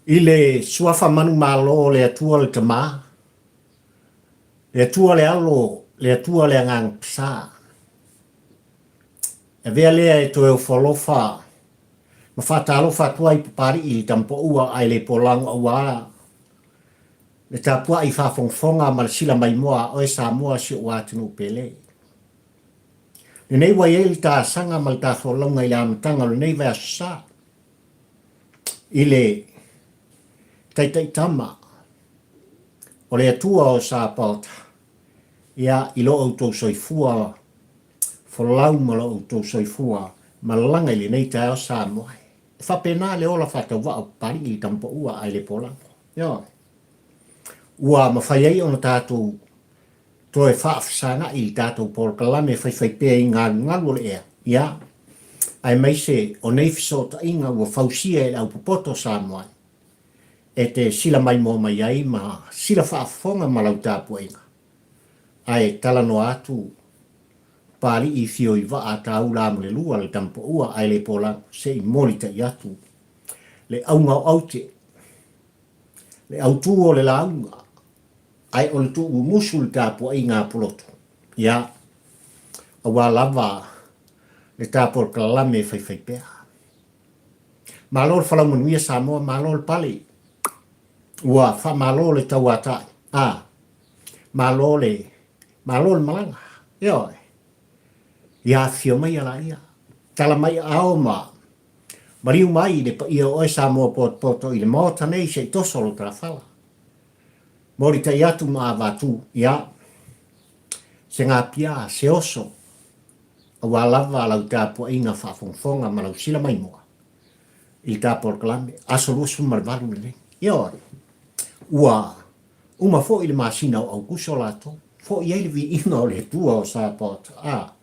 I le Suafa manumalo o le Atua le Tama, le Atua le Alo, le Atua le Agaga Pasa. E avea lea e toe ofo alofa ma faatalofa atu ai Papali'i i le Tamapaua ae le polago auā le tapuai faafogafoga ma le sila maimoa a oe Samoa si ou atunuu pele. Lenei ua i ai le taasaga ma le tafolauga i le amataga o lenei vaiaso sa i le taitaitama o le Atua o Sapaota, ia, i lo outou soifua folau ma lo outou soifua malaga i lenei taeao Samoa e. E faapena le ola faatauvaa o Papali'i i le Tamapaua ae le Polago. Ioe. Ua mafai ai ona tatou toe faafesaga'i i le tatou polokalame faifaipea i galugalu o le ea, ia, aemaise o nei fesootaiga ua fausia e le aupopoto Samoa e te sila maimoa mai ai ma sila faafofoga ma lau tapuaiga, ae talanoa atu Papali'i fio i vaa tāula mo le lua le tamapaua ae le polago se i molitai atu le auga o aute, le autū o le lauga. Ae o le tuumumusu le tapuaiga a Pulotu, ia, aua lava le tapolkalame faifaipea. Malo le falau manuia Samoa, malo le pale. Ua faamalo le tauatai, a, malo le, malo le malaga. Ioe. Ia afifio mai alaia. Tala mai aao ma maliu mai le paia o oe Samoa potopoto i le Maota nei se i toso lo talafala. Molitai atu ma avatu, ia, se gapia, se oso, aua lava lau tapuaiga faafogafoga ma lau sila maimoa i le ta polokalame, aso 28 lenei. Ioe, ua uma foi le masina o Aukuso latou, foi ai le viiga o le Atua o Sapaota, a,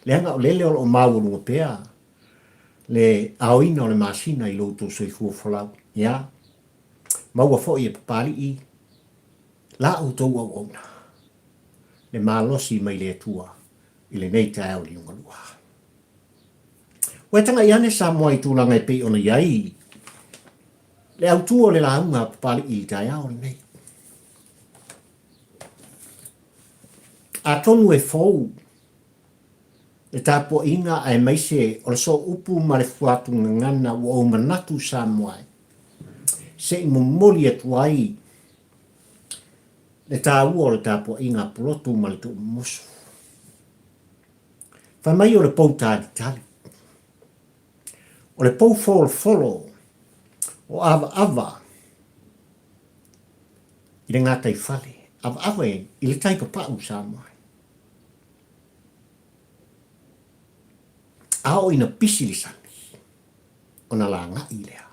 leaga o lele o lo o maualuga pea le aoina o le masina i lo outou soifua folau, ia, Maua foi e Papali'i la outou auauna le malosi mai le Atua i lenei taeao liugalua. Ua e taga'i ane Samoa i tulaga e pei ona i ai le autū o le lauga a Papali'i i le taeao lenei. Atonu e fou le tapuaiga aemaise o le sooupu ma le fuatugagana ua ou manatu Samoa e se i momoli atu ai le taua o le tapuaiga a Pulotu ma le Tuumumusu. Fai mai o le pou talitali, o le pou folofolo o avaava i le gataifale, avaava i le tai papau Samoa. A oo ina pisi le sami, ona lagai lea.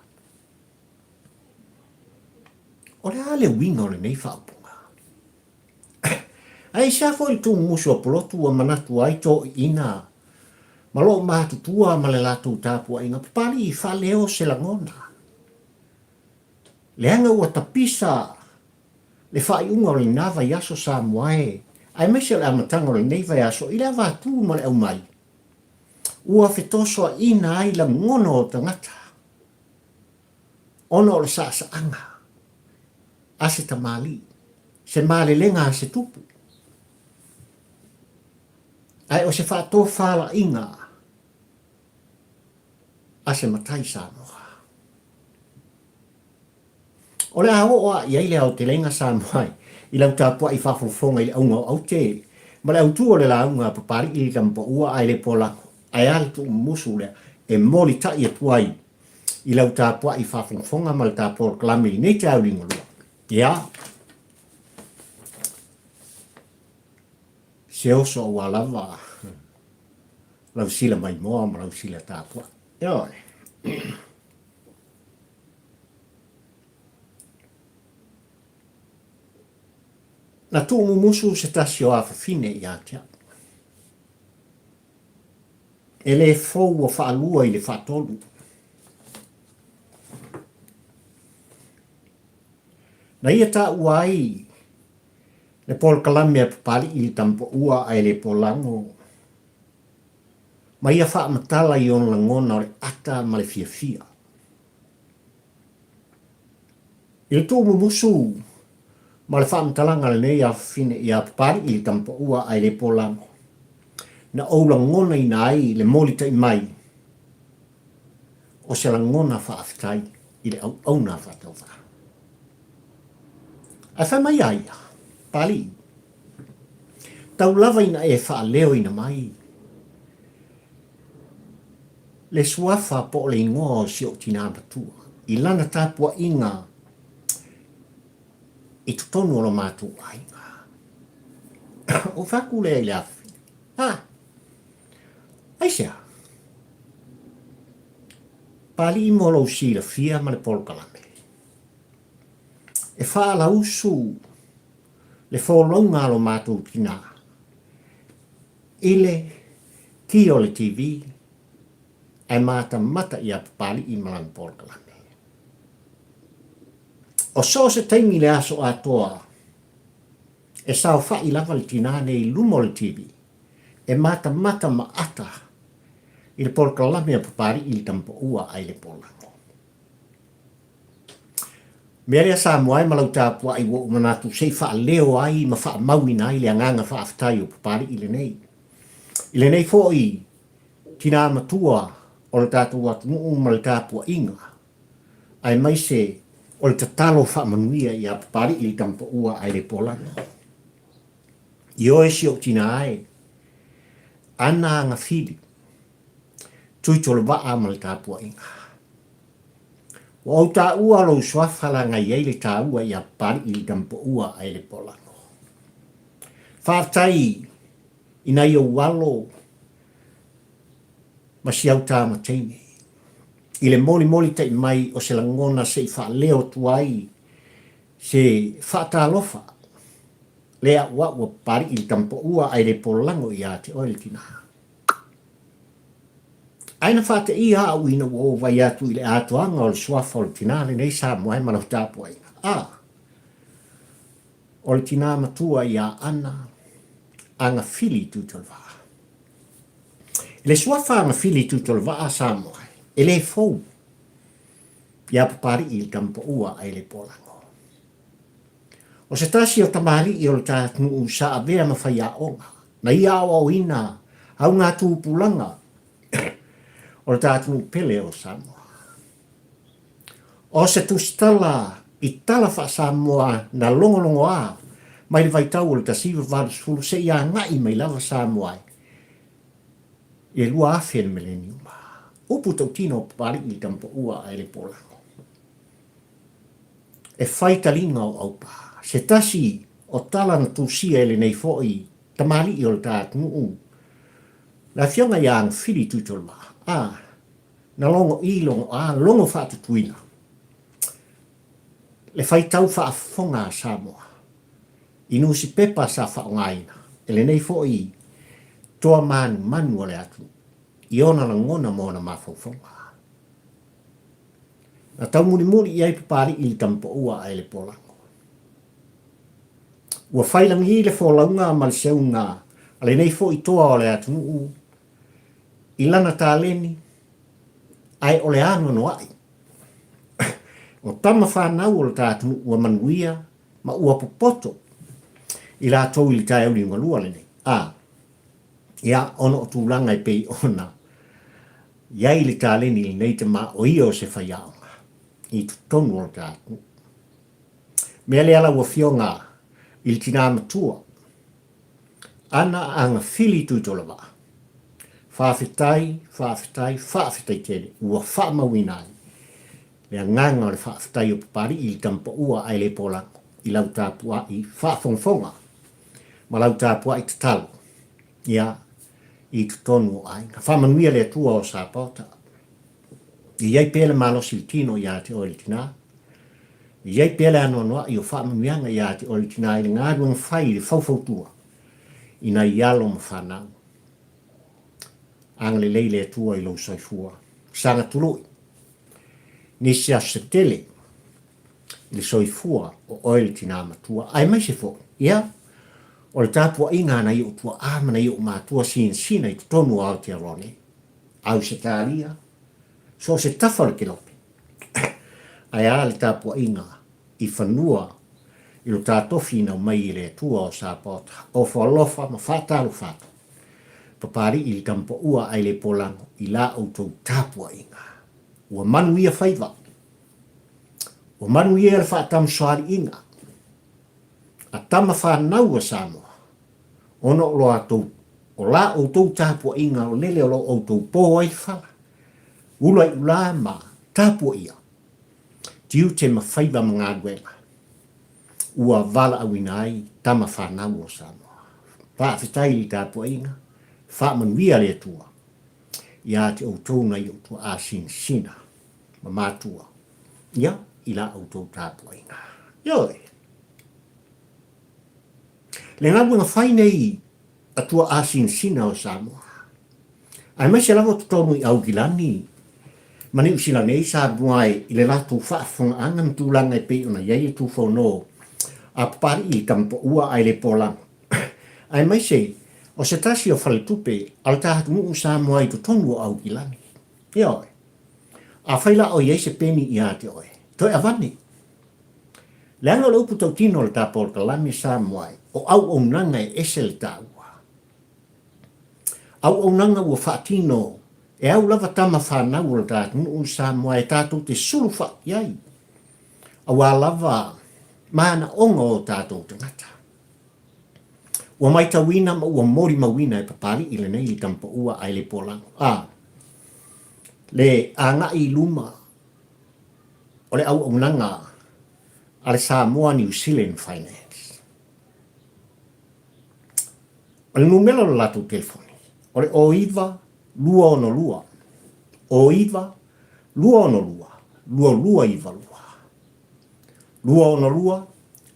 O le a le uiga o lenei faaupuga? Ae aisea foi le tuumumusu a Pulotu ua manatu ai toeaiina ma loo matutua ma le latou tapuaiga Papalii faaleo se lagona. Leaga ua tapisa le faaiuga o lena vaiaso Samoa e, aemaise o le amataga o lenei vaiaso i le avatu ma le aumai, ua fetosoaina ai lagona o tagata ona o le saasaaga a se tamalii, se malelega a se tupu, ae o se faatofalaiga a se matai Samoa. O le a oo a i ai le aotelega Samoa i lau tapuai faafofoga i le auga o aute ma le autū o le lauga a Papali'i le Tamapaua ae le Polago ae a le tuumumusu lea e molitai atu ai i lau tapuai faafogafoga ma le ta polokalame i lenei taeao liugalua. Ia, se oso aua lava lau sila maimoa ma lau sila tapuai. Ioe. Na tuumumusu se tasi o afafine ia te au. E le fou ua faalua i le faatolu. Na ia taua ai le polokalame a Papali'i i le Tamapaua ae le Polago ma ia faamatala i ona lagona o le ata ma le fiafia. I le tuumumusu ma le faamatalaga a lenei afafine ia Papali'i le tama paua ae le Polamo, na ou lagonaina ai le molitai mai o se lagona faafetai i le auauna faatauvaa. Ae fai mai a ia, Papali'i, tau lava ina e faaleoina mai le suafa po o le igoa o si ou tinā matua i lana tapuaiga i totonu o lo matou aiga. Ou fai atu lea i le afafine, Ha! Aisea? Palii mo lou silafia ma le polokalame. E faalausu le folauga a lo matou tinā i le ki o le TV ae matamata ia Papali'i ma lana polokalame. O so o se taimi i le aso atoa, e saofa'i lava le tinā nei i luma o le TV e matamata ma ata i le polokalame a Papali'i i le tama paua a i le polago. Mea lea Samoa e ma lau tapua'i ua ou manatu se i faaleo ai ma faamauina ai le agaga faafetai o Papali'i lenei. I lenei foi tinā matua o le tatou atunuu ma le tapua'iga, aemaise o le tatalo faamanuia ia Papali'i le tama paua ae le polago. Ioe si ou tinā e, ana agafili, Tuitolevaa ma le tapua'iga. Ua ou taua lou suafa laga i ai le taua ia Papali'i le tama paua ae le polago. Faafetai i nai ou alo ma si au tama teine i le molimoli ta'i mai o se lagona se i faaleo atu ai se faatalofa le a'ua'u a Papali'i le tama paua ae le polago ia te oe le tinā. Ae na faateia au ina ua ou vai atu i le atoaga o le suafa o le tinā lenei Samoa e ma lau tapuaiga. A! O le tinā matua ia Ana Agafili Tuitolevaa. I le suafa Agafili Tuitolevaa Samoa e le fou ia Papali'i le tama paua ae le polago. O se tasi o tamalii o le ta atunuu sa avea ma faiaoga, na ia aoaoina augatupulaga o le ta atunuu pele o Samoa. O se tusitala i tala faa-Samoa na logologoa mai le vaitau o le 1980 seia agai mai lava Samoa i le 2000 le meleniuma. Upu tautino o Papali'i le tama paua ae le polago. E fai taliga o Aupa, se tasi o tala na tusia e lenei foi tamalii o le ta atunuu, le Afioga ia Agafili Tuitolevaa, a, na logo i logo a, logo faatutuila, le faitau faafofoga a Samoa i nusipepa sa faaaogaina e lenei foi toa manumanu o le atunuu i ona lagona ma ona mafaufauga. Na taumulimuli i ai Papali'i i le tama paua ae le polago. Ua failagi le folauga ma le seuga a lenei foi toa o le atunuu i lana taleni, ae o le anoanoai o tama fanau o le ta atunuu ua manuia ma ua popoto i latou i le taeao liugalua lenei. A, ia, ona o tulaga e pei ona i ai le taleni i lenei tama o ia o se faiaoga i totonu o le ta atunuu. Mea lea lau Afioga i le tinā matua, Ana Agafili Tuitolavaa, faafetai, faafetai, faafetai tele ua faamauina ai le agaga o le faafetai o Papali'i i le tama paua ae le polago i lau tapua'i faafogafoga ma lau tapua'i tatalo ia i totonu o aiga. Faamanuia le Atua o Sapaota. E i ai pea le malosi i le tino ia te oe le tinā. E i ai pea le anoanoai o faamanuiaga ia te oe le tinā i le galuega fai i le faufautua i nai alo ma fanau. Agalelei le Atua i lou soifua. Saga tului. Nisi aso se tele i le soifua o oe le tinā matua, aemaise foi, ia, o le tapuaiga a nai ou tuaa ma nai ou matua sinasina i totonu o Aotearoa nei, Ausetalia, so o se tafa o le kelope. Ae a le tapuaiga? i fanua i lo ta tofi na aumai e le Atua o Sapaota. Ofo alofa ma faatalofa atu Papalii i le tamapaua ae le polago i la outou tapuaiga. Ua manuia faiva. Ua manuia le faatamasoaliiga a tama fanau a Samoa ona o lo atou o la outou tapuaiga o lele o lo outou po ai le fala, ula i ula ma tapuaia tiute ma faiva ma galuega ua valaauina ai tama fanau o Samoa. Faafetai i le tapuaiga, faamanuia le Atua ia te outou nai ou tuaa sinasina ma matua, ia, i la outou tapuaiga. Ioe. Le galuega fai nei a tuaa sinasina o Samoa, aemaise lava totonu i Aukilani ma Niu Sila nei Samoa i le latou faafofogaaga ma tulaga e pei ona i ai le tufono a Papalii i Tamapaua ae le Polago, aemaise o se tasi o faletupe a le ta atunuu Samoa i totonu o Aukilani. Ioe. Afai la o i ai se peni ia te oe, toe avane. Leaga o le upu tautino o le ta polokalame Samoa o auaunaga e ese le taua. Auaunaga ua faatino e au lava tama fanau o le ta atunuu Samoa e tatou te sulufa'i ai, auā lava manaoga o tatou tagata. Ua maitauina ma ua molimauina e Papali'i lenei le tamapaua ae le polago. A le agai i luma o le auaunaga a le Samoa New Zealand Finance. O le numera o le latou telefoni, o le 09 262, 09 262 2292. 262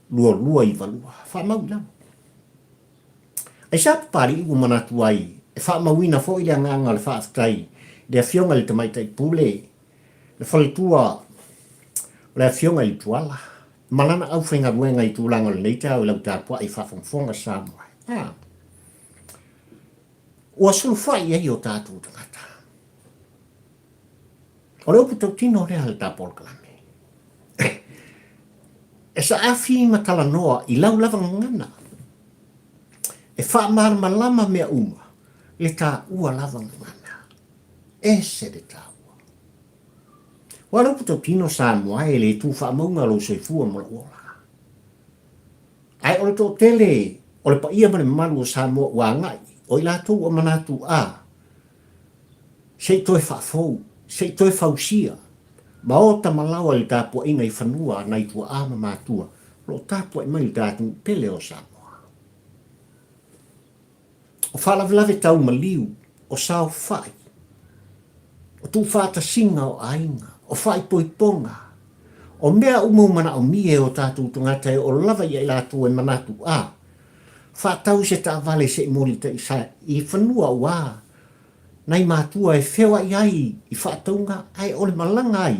2292. Faamau i lalo. Aisea Papali'i ua manatu ai e faamauina foi le agaga o le faafetai i le Afioga i le Tamaitai Pule, le faletua o le Afioga i le Tuala, ma lana aufaigaluega i tulaga o lenei taeao i lau tapuai faafogafoga Samoa. A. Ua sulufai ai o tatou tagata. O le upu tautino lea a le ta polokalame. E saafi ma talanoa i lau lava gagana. E faamalamalama mea uma le taua lava gagana. Ese le taua. Ua le upu tautino Samoa e le tu faamauga lou soifua ma lou ola. Ae o le toatele o le paia ma le mamalu o Samoa ua agai, o i latou ua manatu a Se i toe faafou, se i toe fausia, ma o tamalaoa i le tapuaiga i fanua a nai tuaa ma matua o lo o tapuai mai i le ta atunuu pele o Samoa. O faalavelave tau maliu, o saofai, o tuufaatasiga o aiga, o faaipoipoga, o mea uma ua manaomia e o tatou tagata e oo lava ia i latou e manatu a faatau se taavale se i molitai i fanua ua nai matua e feoai ai i faatauga ae o le malaga ai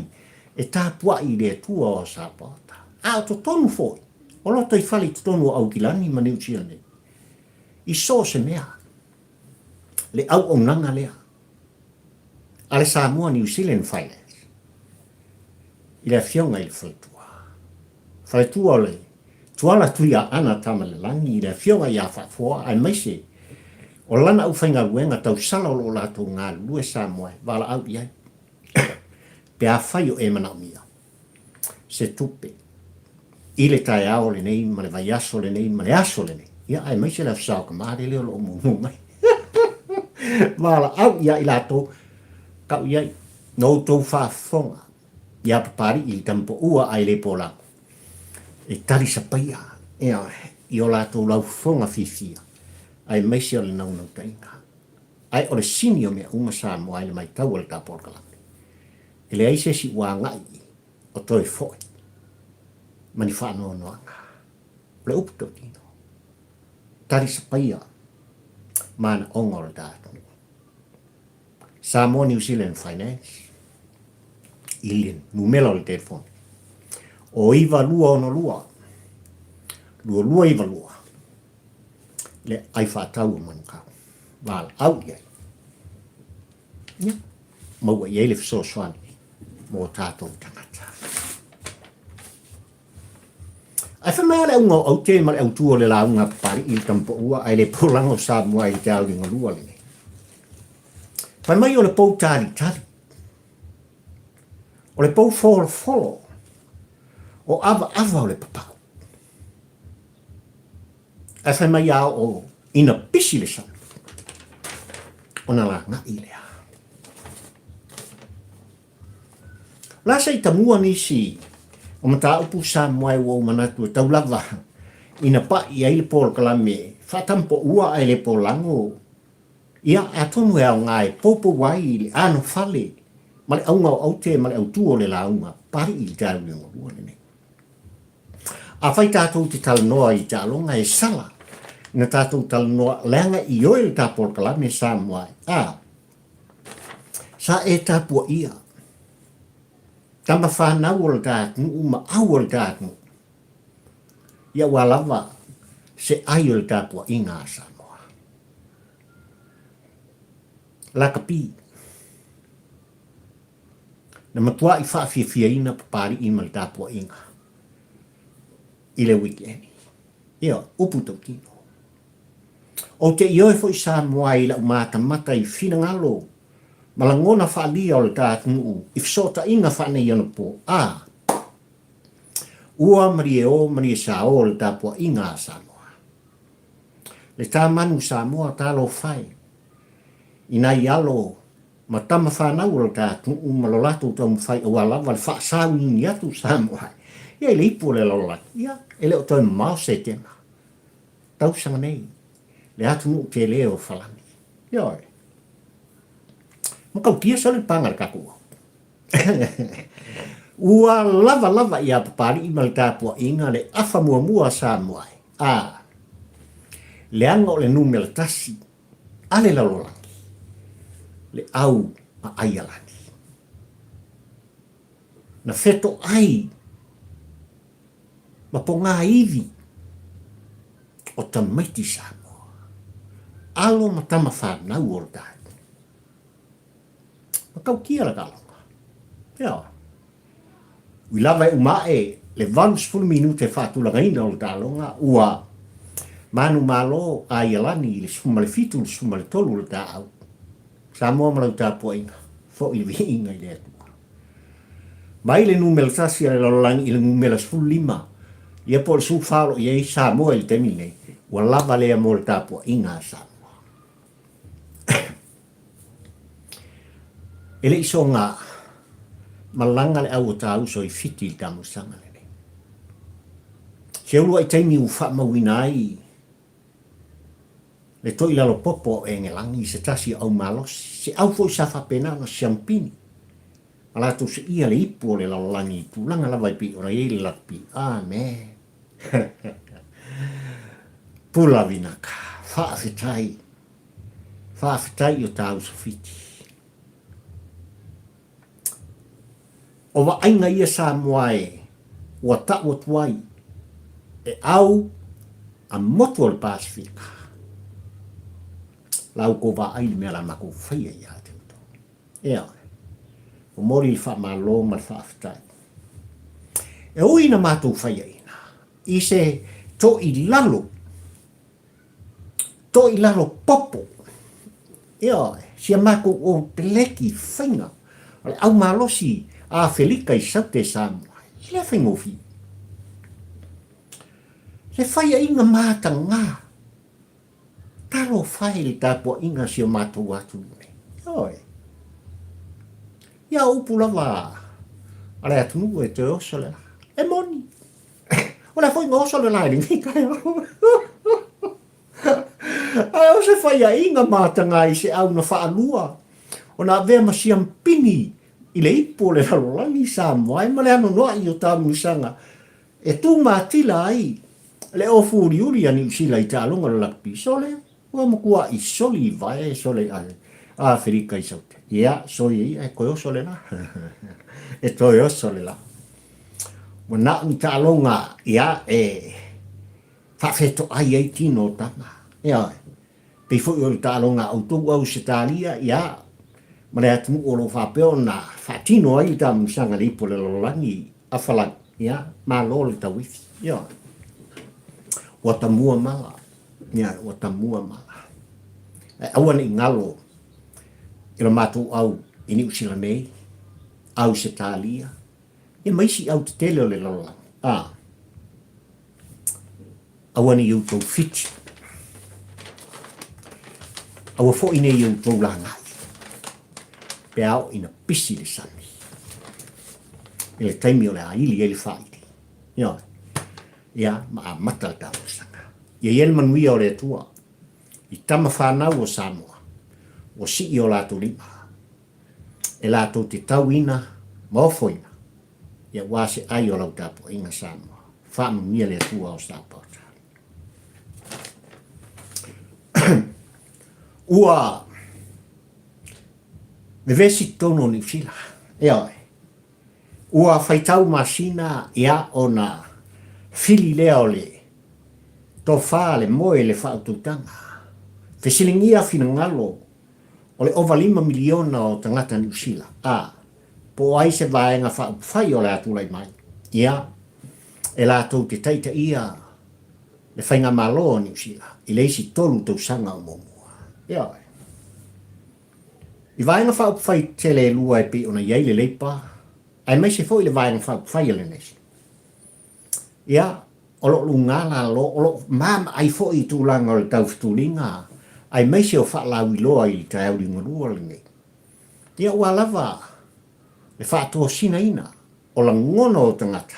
e tapuai i le Atua o Sapaota. A o totonu foi o lotoifale i totonu o Aukilani ma Niu Sila nei, i so o se mea, le auaunaga lea a le Samoa New Zealand Finance i le Afioga i le Faletua. Faletua o le Tuala Tuiaana Tamalelagi i le Afioga ia Faafoa aemaise o lana aufaigaluega tausala o lo o latou galulue Samoa e valaau i ai pe afai o e manaomia se tupe i le taeao lenei ma le vaiaso lenei ma le aso lenei, ia aemaise le Aso Sa o Kamalele o lo o mumu mai. Valaau ia i latou, kau i ai, no outou faafofoga iā Papali'i i le tamapaua ae le polago, e talisapaia i o latou laufofoga fiafia, aemaise o le naunautaiga. Ae o le sini o mea uma Samoa i le matau a le ta polokalame. E leai se isi ua agai o toe foi ma ni faanoanoaga. O le upu tautino, talisapaia manaoga o le ta atunuu. Samoa New Zealand Finance i le numera o le telefoni o 9262 2292 le ai faatau o Manukau. Valaau i ai. Ia, maua i ai le fesoasoani mo tatou tagata. fai mai lava le auga o aute ma le autu o le lauga a Papalii i le Tamapaua ae le polaga o Samoa i le taoligalua lenei. Fai mai o le pou talitali, o le pou folofolo, o avaava o le papau. Ae fai mai a oo ina pisi le sami, ona lagai lea. O le a se i tamua nisi o mataupu Samoa ua ou manatu e tau lava ina pai ai le polokalame faatampoua ae le polago, ia atonu e aoga e poupou ai le anofale ma le auga o aute ma le autu o le lauga Papalii i le taeao liugalua lenei. Afai tatou te talanoa i taaloga e sala ina tatou talanoa leaga ioe le ta polokalame Samoa a sa e tapuaia tama fanau o le ta atunuu ma au o le ta atunuu ia ua lava se ai o le tapuaiga a Samoa. Lakapi. Na matuaʻi faafiafiaina Papalii ma le tapuaiga i le weekend. Ioe, upu tautino. Ou te ioe foi Samoa i lau matamata i finagalo ma lagona faaalia o le ta atunuu i fesootaiga faaneionapo a ua malie o malie sao le tapuaiga a Samoa. Le ta manu Samoa talofa e i nai alo ma tama fanau o lo ta atunuu ma lo latou taumafai aua lava le faasauiuni atu Samoa ia i le ipu o le lalolagi, ia, e le o toe mamao Setema tausaga nei, le atunuu tele o Falani. Ioe. Matautia sole le paga a le tatou au. Ua lava lava ia Papalii ma le tapuaiga le afa muamua a Samoa, a, leaga o le numera tasi a le lalolagi, le au a Aialani. Na fetoai ma pogāivi o tamaiti Samoa, alo ma tama whanau o le taeao. Matautia la taaloga. Ioe. Ui lava e uma ae le 80 minute faatulagaina o le taaloga ua manumalo a Ialani i le 17 i le 13 o le taau. Samoa ma lau tapuaiga, foi le viiga i le Atua. Mai le numera tasi a le lalolagi i le numera 15, ia po o le 14 o lo o i ai Samoa i le taimi lenei, ua lava lea mo le tapuaiga a Samoa. E le i soga malaga le au o ta uso i Fiti i le tamusaga lenei. Se uluai taimi ua faamauina ai le toilalo popo o Engelagi i se tasi o au malosi, se au foi sa faapena ona siamupini ma latou seia le ipu o le lalolagi i tulaga lava e pei ona i ai le lakapi. Amen. Pula vinaka. Faafetai. Faafetai i o ta uso Fiti. O vaaiga ia Samoa e ua tau atu ai e au a motu o le Pasifika. La outou vaai i le mea la matou faia ia te outou. Ea, momoli le faamalo ma le faafetai. E ui ina matou faiaina i se toilalo Toilalo popo. Ioe, si a matou o peleki faiga o le au malosi a Afelika i Saute Samoa. E le faigofie. Se faiaiga matagā. Talofa e i le tapuaiga a si o matou atunuu nei. Ioe. Ia o upu lava a le atunuu e toe oso le la. E moni. O le a foi na oso le la i lenei taeao. Ae o se faiaiga mataga i se au na faalua ona avea ma siampini i le ipu o le lalolagi Samoa ai ma le anoanoai o taamisaga e tumatila ai le ofu uliuli a Niu Sila i taaloga o le lakapi. Sole, ua matuaʻi soli i vae sole i Aferika i Saute. Ia, soia ia e toe oso le la. E toe oso le la. Ua na o ni taaloga ia e faafetoai ai tino o tama. Ioe. Pei foi o le taaloga a outou Ausetalia, ia, ma le atunuu o lo o faapea ona faatino ai le taamilosaga i le ipu o le lalolagi a Falani, ia, malo le tauifi. Ioe. Ua tamua mala. Ia, ua tamua mala. Ae aua ne i galo i lo matou au i Niu Sila nei, Ausetalia, ia ma isi au tetele o le lalolagi. A, aua ne i outou fiti. Aua foi ne i outou lagai pe a oo ina pisi le sami i le taimi o le a ili ai le faaili. Ioe. Ia, ma amata le taulasaga. Ia i ai le manuia o le Atua i tama fanau o Samoa ua sii o latou lima e latou te tauina ma ofoina, ia aua se ai o lau tapuaiga Samoa. Faamanuia le Atua o Sapaota. Ua vevesi totonu o Niu Sila. Ioe. Ua faitau masina ia ona fili lea o le tofa le moe le faautautaga. Fesiligia finagalo o le ova 5 miliona o tagata Niu Sila, a, po o ai se vaega faaupufai o le a tulai mai, ia, e latou te taitaia le faigamalo o Niu Sila i le isi tolu tausaga o muamua. Ioe. I vaega faaupufai tele e lua e pei ona i ai le Leipa, aemaise foi le Vaega Faaupufai a le Nation. Ia, o lo o luga lalo, o lo o maamaai foi i tulaga o le taufetuliga, aemaise o faalauiloa i le taeao liugalua lenei. Ia, ua lava le faatosinaina o lagona o tagata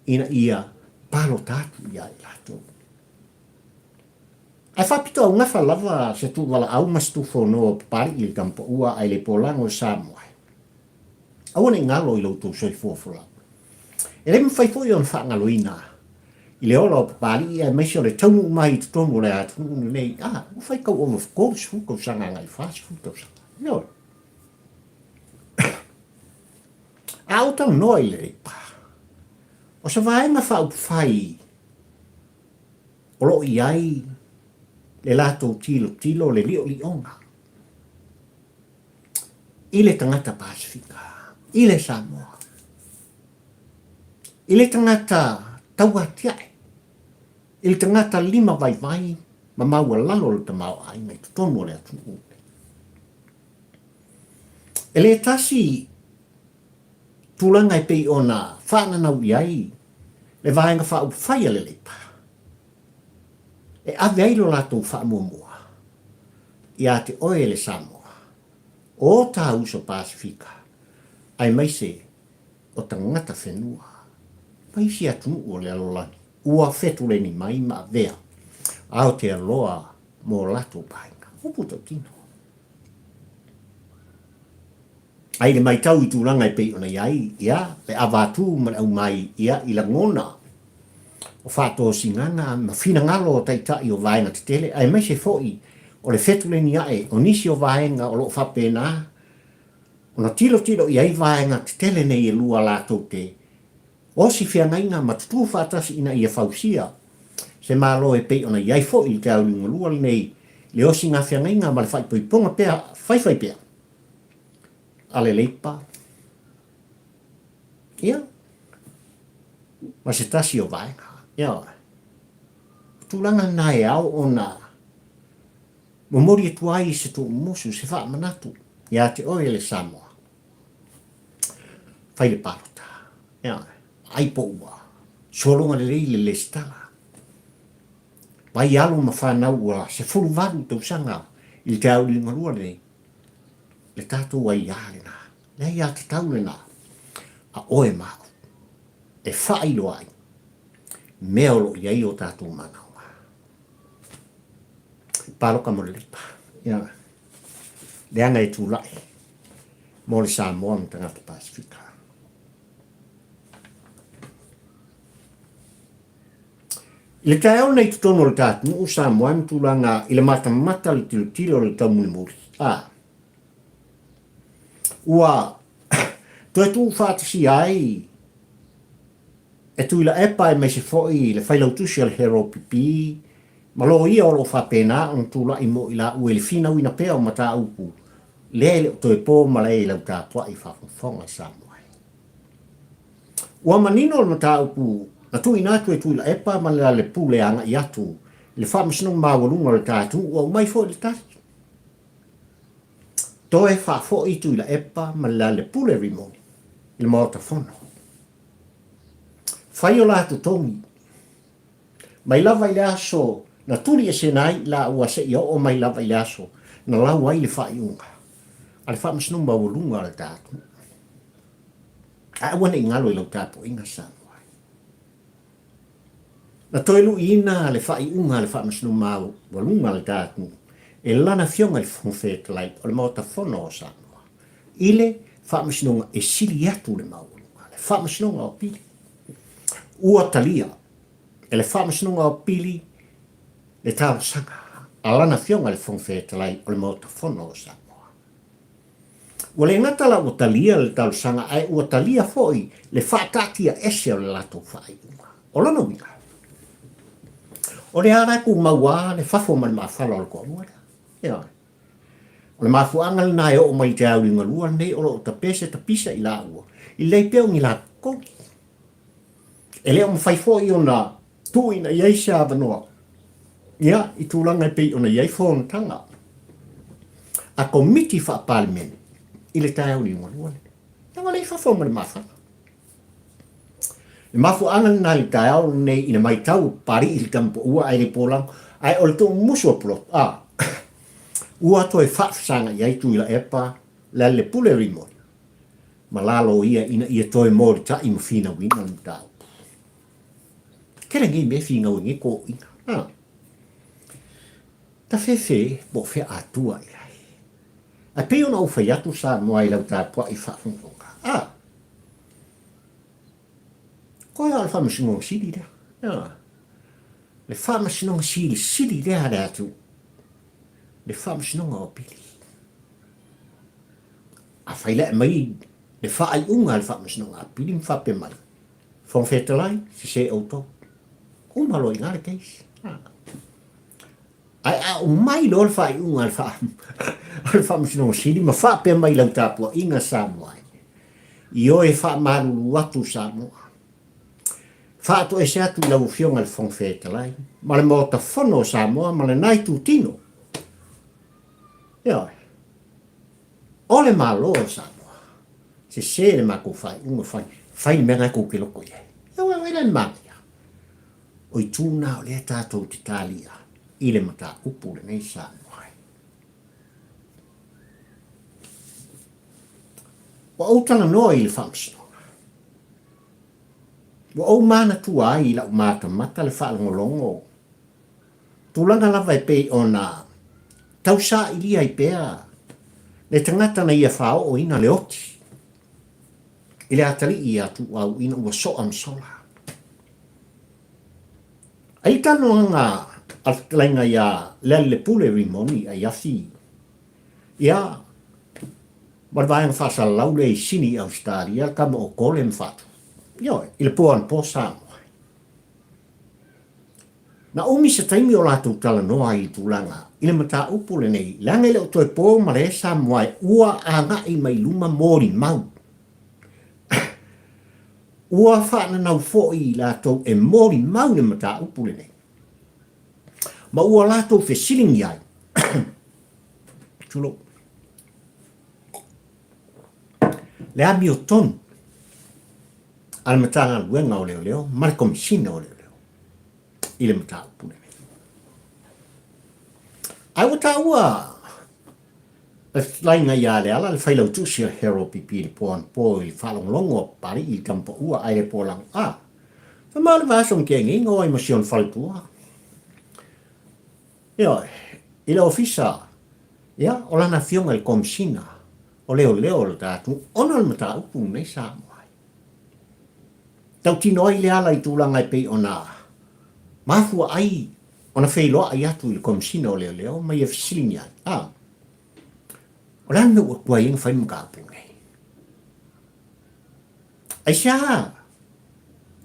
ina ia palota atu ia i latou. Ae faapitoaugafa lava se tuuvalaau ma se tuufonoa o Papalii i le Tamapaua ae le polago i Samoa. Aua ne i galo i lo outou soifua folau. E le mafai foi ona faagaloina i le ola o Papalii aemaise o le taunuu mai i totonu o le atunuu lenei, a, ua fai tau ova 30 tausaga agai 40 tausaga. Ioe. A ou talanoa i le Leipa, o se vaega faaupufai o lo o i ai le latou tilotilo, le liolioga i le tagata Pasefika, i le Samoa, i le tagata tauatiae, i le tagata lima vaivai ma maualalo le tamaoaiga i totonu o le atunuu. E le tasi tulaga e pei ona faananau i ai le Vaega Faaupufai a le Leipa e ave ai lo latou faamuamua ia te oe le Samoa, o ta uso Pasefika, aemaise o tagata whenua ma isi atunuu o le lalolagi ua fetuleni mai ma avea Aotearoa mō latou paenga. Upu tautino. A i le matau i tulaga e pei ona i ai, ia, le ava atu ma le aumai, ia, i lagona o faatosinaga ma finagalo o taitai o vaega tetele, aemaise foi o le fetuleni ae o nisi o vaega o lo o faapena ona tilotilo i ai vaega tetele nei e lua latou te osi feagaiga ma tutū faatasi ina ia fausia se Malo e pei ona i ai foi i le te auliugalua lenei le osiga feagaiga ma le faaipoipoga pea faifai pea a le Leipa, ia, ma se tasi o vaega. Ia, o tulaga lena e ao ona momoli atu ai se tuumusu, se faamanatu ia te oe le Samoa. Fai le palota. Ia, ai po ua sologa lelei le lesitala. Vai alo ma fanau ua 18 tausaga i le te auliugalua lenei. Le tatou aiā lena, le aiā tatau lena a oe ma au e faailoa ai mea o lo o i ai o tatou manaoga. Paloka mo le lipa. Ia, leaga e tulai mo le Samoa ma tagata Pasifika. I le taeao nei totonu o le tatunuu Samoa ma tulaga i le matamata le tilotilo o le taumulimuli, a ua toe tuufaatasia ai e Tuilaepa aemaise foi le failautusi o le Herald PP ma loia o lo o faapena ona tulai mo i laua i le finauina pea o mataupu lea e le o toe po malae i lau tapuai faafogafoga Samoa. Ua manino le mataupu. Na tuuina atu e Tuilaepa ma Lealailepule agai atu i le Faamasinoga Maualuga o le ta atunuu ua aumai foi le tali. Toe faafoi Tuilaepa ma Lealailepule Rimoni i le Maota Fono. Fai o la totogi mai lava i le aso na tuliesena ai i laua seia oo mai lava i le aso na lau ai le faaiuga a le Faamasinoga Maualuga o le ta atunuu. Ae aua ne i galo i lau tapuaiga Samoa. Na toe luiina le faaiuga a le Faamasinoga Maualuga a le ta atunuu e lana Afioga i le Fofoga Fetalai o le Maota Fono o Samoa i le Faamasinoga e sili atu le maualuga, le Faamasinoga o Apili. Ua talia e le Faamasinoga o Apili le talosaga a lana Afioga i le Fofoga Fetalai o le Maota Fono o Samoa. Ua le gata la ua talia le talosaga ae ua talia foi le faataatia ese o le latou faaiuga. O lona uiga, o lea la e tumau lava le fafo ma le maafala o le toalua lea. Ioe. O le mafuaaga lena e oo mai i te auligalua lenei o lo o tapese tapisa i laua i lelei pea o ni latogi. E le o mafai foi ona tuuina i ai se avanoa ia, i tulaga e pei ona i ai fonotaga a Komiti Faa-Palemene i le taeao liugalua lenei. Leaga o lea i fafo ma le mafana. Le mafuaaga lena i le taeao lenei i le matau o Papalii i le tamapaua ae le polago, ae o le tuumusu o Pulotu, a, ua toe faafesagai ai Tuilaepa Lealailepule Rimoni ma lalo ia ina ia toe molitai ma finauina le mataupu. Tele nei mea e finau ai nei toeaiina. A. Tafefe po o fea atua i ai. Ae pei ona ou fai atu Samoa i lau tapuai faafogafoga. A. Koe o le faamasinoga sili lea. A. Le faamasinoga silisili lea a le atunuu. Le faamasinoga o Apili. Afai la e aumai le faaiuga a le Faamasinoga Apili ma faapea mai, Fofoga Fetalai, sese outou. Uma loa i ina le case. Ae a aumai loa le faaiuga a le Faamasinoga Sili ma faapea mai i lau tapuaiga Samoa e, ioe faamalulu atu Samoa, faatoese atu i lau Afioga i le Fofoga Fetalai ma le Maota Fono o Samoa ma lena itutino, ioe, O le Malo o Samoa, sese le matou faaiuga fai, fai le mea lena tou te loto i ai. Ia ua ai la le manaia. O itu na o lea tatou te talia i le mataupu lenei Samoa ai. Ua ou talanoa i le faamasinoga. Ua ou manatua ai i lau matamata le faalogologo Tulaga lava e pei ona tausailia ai pea le tagata na ia faaooina le oti i le atalii ia Tuuau ina ua soa ma sola. Ai le talanoaga a le fetalaiga ia Lealailepule Rimoni Aiafi, ia, ma le vaega faasalalau lea i Sini i Ausetalia, le tama o Kole ma Faatu, ioe, i le po anapo Samoa. Na umi se taimi o latou talanoa ai i tulaga i le mataupu lenei, leaga e le o toe po ma le Samoa e ua agai mai luma molimau. Ua faananau foi i latou e molimau le mataupu lenei. Ma ua latou fesiligia ai, tulou, le amiotonu a le Matagaluega o Leoleo ma le Komesina o Leoleo i le mataupu lenei. Ae ua taua le fetalaiga ia Leala le failautusi o le Herald PP i le po anapo i le faalogologo a Papalii i le tamapaua ae le polago a. Fai mai o le vaiaso na tea nei na o ai ma si ona faletua. Ioe, i le ofisa, ia, o lana afioga i le Komesina o Leoleo o le ta atunuu ona o le mataupu lenei Samoa ai. Tautino ai Leala i tulaga e pei ona mafua ai ona feiloai atu i le Komesina o Leoleo ma ia fesiligia ai, a, o le a le mea ua tuai ai ona fai le mataupu lenei? Aisea?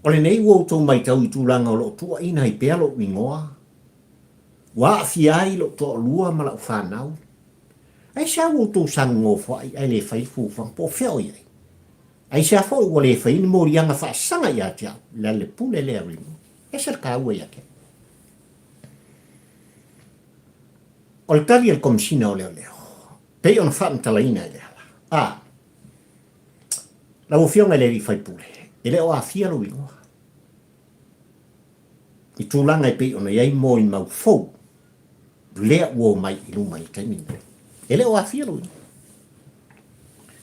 O lenei ua outou matau i tulaga o lo o tuuaina ai pea lou igoa, ua aafia ai lou toalua ma lau fanau. Aisea ua outou sagogofoai ae le fai le fuafuaga po o fea o i ai? Aisea foi ua le fai ni moliaga faasaga ia te au i le pule lea Rimoni. Ese le taua ia te au. O le tali a le Komesina o Leoleo, pei ona faamatalaina e Leala, a. Lau Afioga i le Alii Faipule, e le o aafia lou igoa i tulaga e pei ona i ai molimau fou lea ua omai i luma i le taimi lenei. E le o aafia lou igoa.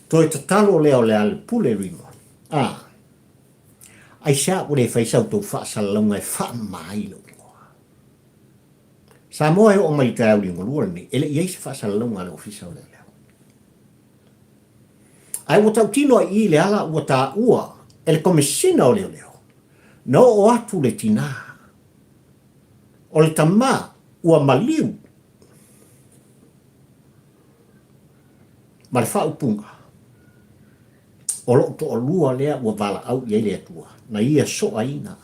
Toe tatalo lea o Lealailepule Rimoni, a. Aisea ua le fai sa outou faasalalauga e faamama ai lou igoa? Samoa e oo mai i le taeao liugalua lenei, e le i i ai se faasalalauga a le Ofisa o Leoleo. Ae ua tautino ai i i Leala ua taua e le Komesina o Leoleo, na oo atu le tinā, o le tama ua maliu ma le faaupuga, o lou toalua lea ua valaau i ai le Atua, na ia soaina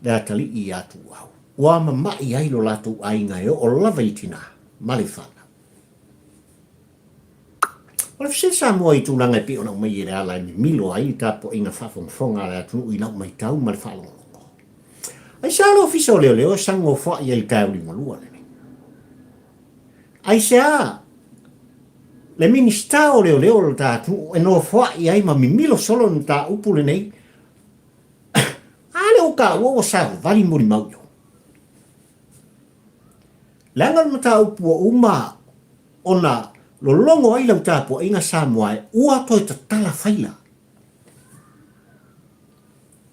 le atalii ia Tuuau. Ua mamai ai lo latou aiga e oo lava i tinā ma le fanau. O le fesili Samoa i tulaga e pei ona aumai e Leala e mimilo ai le tapuaiga faafogafoga a le atunuu i lau matau ma le faalogologo. Aisea le Ofisa o Leoleo e sagofoai ai i le taeao liugalua lenei? Aisea le Minisita o Leoleo o le ta atunuu e nofoai ai ma mimilo solo le mataupu lenei? A lea ua taua ua savavali molimau i o. Leaga o le mataupu ua uma ona lologo ai lau tapuaiga Samoa e ua toe tatala faila.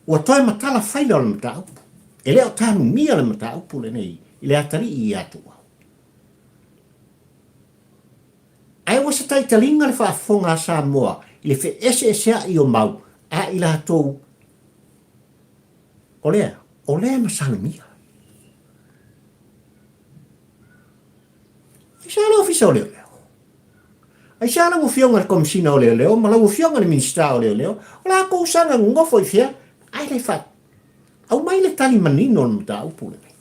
Ua toe matala faila o le mataupu. E le o tanumia le mataupu lenei i le atalii ia Tuuau. Ae ua se taitaliga le faafofoga a Samoa i le feeseesea'i o mau a i latou o lea, o lea e masalomia. Aisea le Ofisa o Leoleo? Aisea lau Afioga i le Komesina o Leoleo ma lau Afioga i le Minisita o Leoleo, o le a tou saga nonofo i fea? Ae le fa... Aumai le tali manino o le mataupu lenei.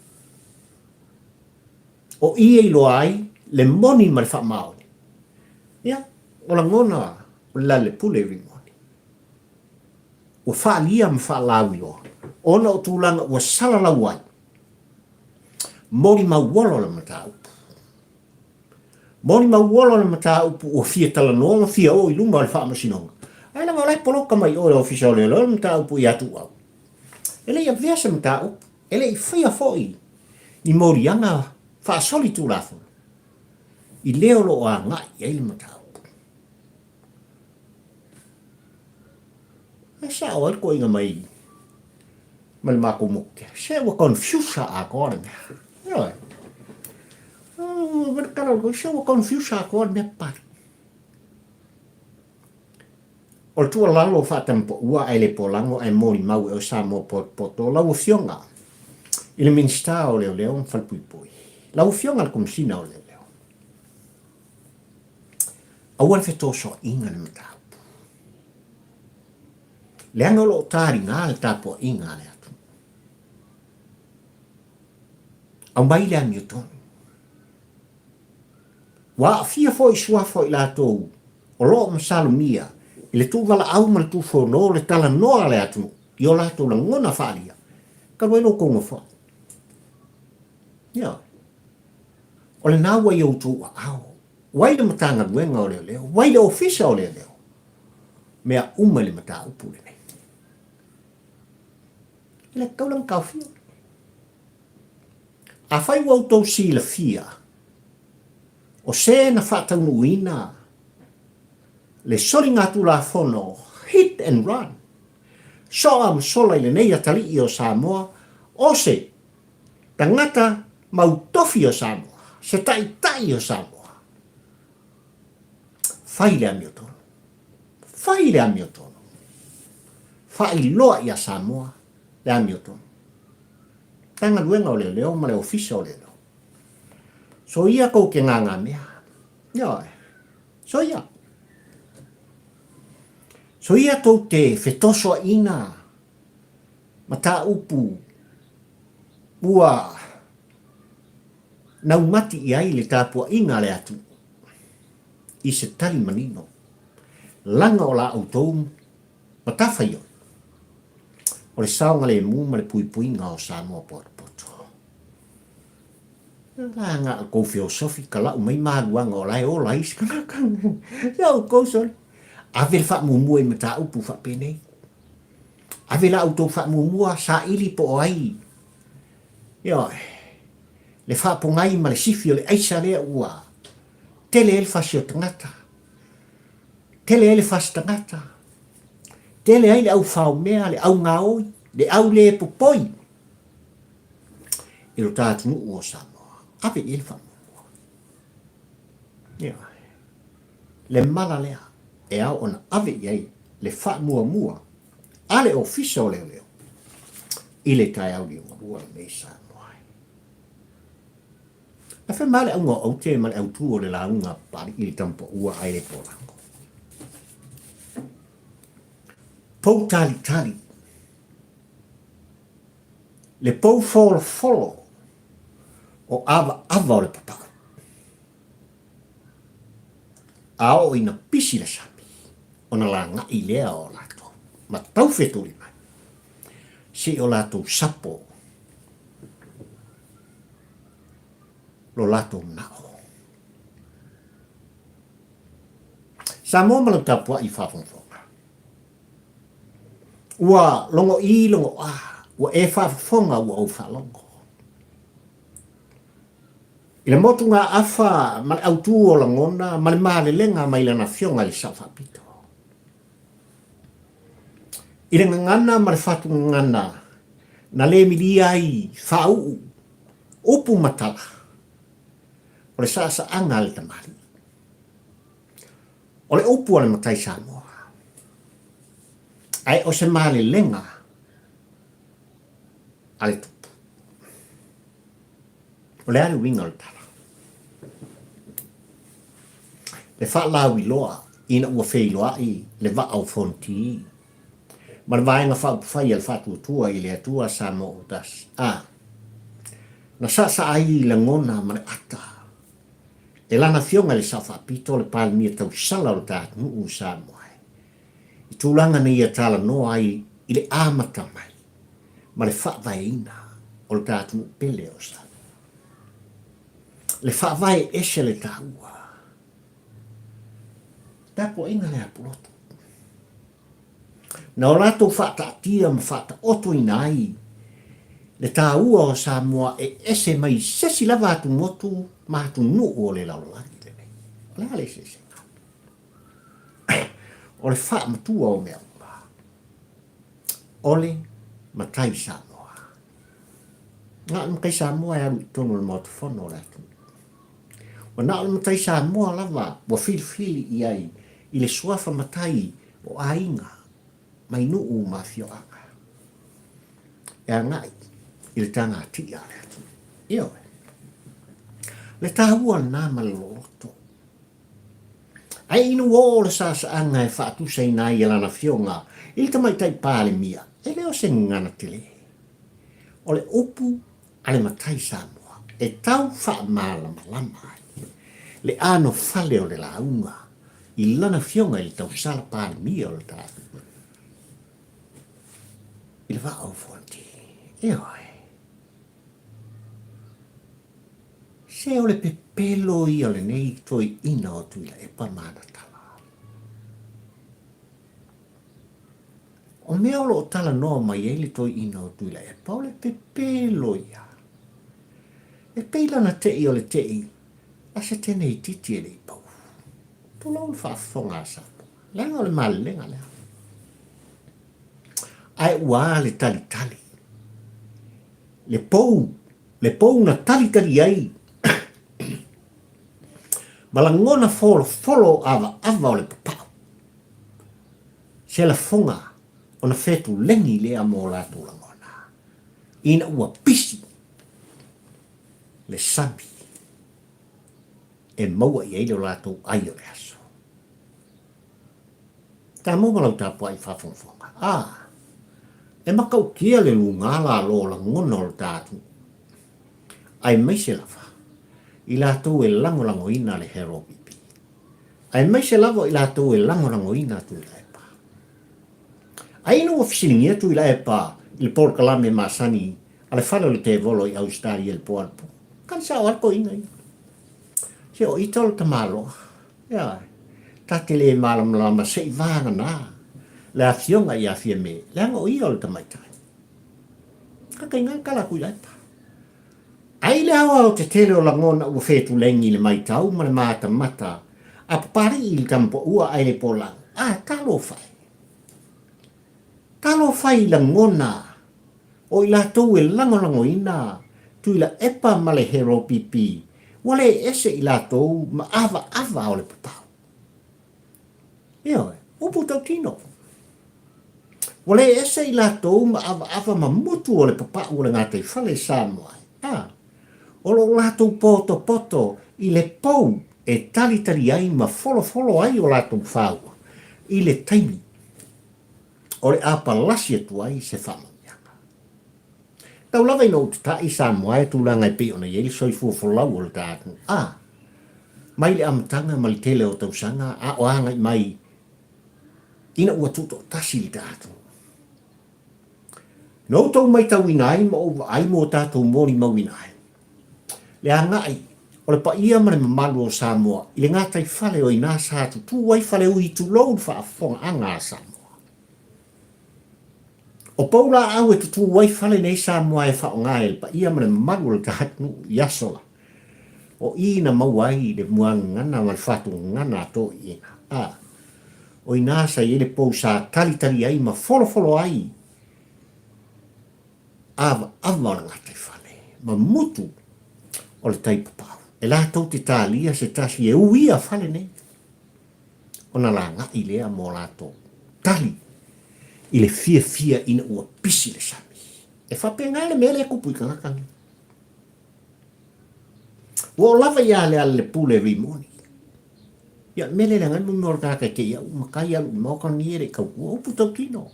O i e iloa ai le moni ma le faamaoni. Ia, o lagona o le Lealailepule Rimoni. Ua faaalia ma faalauiloa ona o tulaga ua salalau ai molimau ola o le mataupu. Molimau ola o le mataupu ua fia talanoa ma fia oo i luma o le faamasinoga. Ae leaga o la e poloka mai o i le Ofisa o Leoleo le mataupu ia Tuuau. E le i avea se mataupu, e le i faia foi ni moliaga faasolitulafono i le o lo o agai i ai le mataupu. E sao ai le toeaina mai ma le matou motu tele. Se ua confuse atoa le mea. Ioe. Oh, se ua confuse atoa le mea papali. O le tuualalo faatamapaua ae le polago ae molimau e oe Samoa potopoto, lau Afioga i le Minisita o Leoleo ma Falepuipui, lau Afioga i le Komesina o Leoleo, aua le fetosoaina le mataupu. Leaga o lo o taliga le tapuaiga a le atunuu. Aumai le amiotonu. Ua aafia foi i suafa o i latou o lo o masalomia i le tuuvalaau ma le tuufono le talanoa a le atunuu i o latou lagona faaalia, talu ai lo outou nofoaga. Ioe. O lena ua i outou aao. Wai le Matagaluega o Leoleo? Wai le Ofisa o Leoleo? Mea uma i le mataupu lenei. E le tatau la ona taofia. Afai ua outou silafia, o se na faataunuuina le soligatulafono hit and run, soa ma sola i lenei atalii o Samoa, o se tagata mautofi o Samoa, se taitai o Samoa, fai le amiotonu. Fai le amiotonu. Faailoa ia Samoa le amiotonu. Matagaluega o Leoleo ma le Ofisa o Leoleo. Soia kou ke ngāngā mea. Ioe. Soia. Soia tou te fetosoaina mataupu ua naumati i ai le tapuaiga a le atunuu i se tali manino. Laga o la outou matafaioi, o le saogalemu ma le puipuiga o Samoa potopoto. La na o kou feosofi ka lau mai maluaga o la e ola ai isi kanaka. Ia outou sole. Ave le faamuamua i mataupu faapenei. Ave la outou faamuamua saili po o ai. Ioe. Le faapogai ma le sifi o le aisa lea ua tele ai le fasi o tagata. Tele ai le fasi tagata. Tele ai le au faomea, le au gaoi, le au le popoi i lo ta atunuu o Samoa. Ave i ai le faamuamua. Ioe. Le mala lea e ao ona ave i ai le faamuamua a le Ofisa o Leoleo i le taeao liugalua lenei Samoa ai. Ae fai mai le auga o aute ma le autū o le lauga a Papalii i le tamapaua ae le polago. Pou talitali, le pou folofolo o avaava o le papau. A oo ina pisi le sami, ona lagai lea o latou ma taufetuli mai, se i o latou sapo lo latou manao. Samoa ma lau tapuai faafogafoga. Ua logo i logo a, ua e faafofoga ua ou faalogo. I le motugaafa ma le autū o lagona ma le malelega mai lana Afioga i le Sao Faapito. I le gagana ma le fatu gagana na le milia ai faauu upu ma tala, o le saasaaga a le tamalii. O le upu a le matai Samoa, ae o se malelega a le tupu. O le a le uiga o le tala? Le faalauiloa ina ua feiloai le vaa o Fonoti ma le Vaega Faaupufai a le Faatuatua i le Atua Samoa Ua Tasi, a na saasaa ai lagona ma le ata e lana Afioga i le Sao Faapito le Palemia tausala o le ta atunuu o Samoa i tulaga na ia talanoa ai i le amata mai ma le faavaeina o le ta atunuu pele o Samoa. Le faavae ese le taua. Tapuaiga lea a Pulotu. Na o latou faataatia ma faataotoina ai le taua o Samoa e ese mai se isi lava atumotu ma atunuu o le lalolagi lenei. O le a le eseesega? O le faamatua o mea uma, o le matai Samoa. Na o le matai Samoa e alu i totonu o le Maota Fono o le atunuu. Ua na o le matai Samoa lava ua filifili i ai i le suafa matai o aiga mai nuu ma afioaga e agai i le tagati'a a le atunuu. Ioe. Le taua lena ma le loloto. Ae ina ua oo le saasaaga e faatusaina ai e lana afioga i le tamaitai Palemia, e le o se gagana tele. O le upu a le matai Samoa e tau faamalamalama ai le anofale o le lauga i lana afioga i le tausala Palemia o le tatou i le Vaa o Fonoti. Ioe. Se o le pepelo ia o lenei toeaina o Tuilaepa ma ana tala. O mea o lo o talanoa mai ai le toeaina o Tuilaepa, o le pepelo ia. E pei lana tei o le tei a se teine itiiti e le i pau. Tulou le faafofoga a Samoa, leaga o le malelega lea. Ae ua a le talitali, le pou, le pou na talitali ai ma lagona folofolo avaava o le papau. Se lafoga ona fetuleni lea mo latou lagona, ina ua pisi le sami e maua i ai lo latou ai o le aso. Tamo ma lau tapuai faafogafoga. A, e matautia le luga lalo o lagona o le ta atunuu, aemaise lava i latou e lagolagoina le Herald BP. Aemaise lava o i latou e lagolagoina Tuilaepa. Ai ina ua fesiligia Tuilaepa i le polokalame masani a le fale o le tevolo i Ausetalia i le po anapo, Kali sao lava le toeaina ia. Se o ita o le tamaloa. Ioe. Ta te le malamalama se i vagana le afioga ia Fiame, leaga o ia o le tamaitai. Kakaiga le tala a Tuilaepa. Ai le aoaotetele o lagona ua fetulengi i le maitau ma le matamata a Papalii i le tamapaua ae le polau, a talofa e! Talofa i lagona o i latou e lagolagoina Tuilaepa ma le Heropipi ua le ese i latou ma avaava o le papau. Ioe, upu tautino. Ua le ese i latou ma avaava ma mutu o le papau o le gataifale i Samoa ai. A, o lo o latou potopoto i le pou e talitali ai ma folofolo ai o latou faua i le taimi o le a palasi atu ai se faamanuiaga. Tau lava ina ou tata'i Samoa e tulaga e pei ona i ai le soifua folau o le ta atunuu. A, mai le amataga ma le tele o tausaga a o agai mai ina ua tutoatasi le ta atunuu. Na outou maitauina ai ma ou vaai mo tatou molimauina ai le agai o le paia ma le mamalu o Samoa i le gataifale o ina sa tutū ai Faleui tulou le faafofogaaga a Samoa. O pou laau e tutū ai fale nei Samoa e faaaoga e le paia ma le mamalu o le ta atunuu i aso la. O i na maua ai le muagagana ma le faatugagana a toeaiina. A, o ina sa i ai le pou sa talitali ai ma folofolo ai avaava o le gataifale ma mutu o le tai papau. E latou te talia se tasi e uia fale nei, ona lagai lea mo latou tali i le fiafia ina ua pisi le sami. E faapena le mea lea e tupu i tagata nei. Ua oo lava ia Lealailepule Rimoni. Ia, le mea lea leaga ai le mea o le tagata e te i au matai alu i le maota lenei e le i tautua, upu tautino.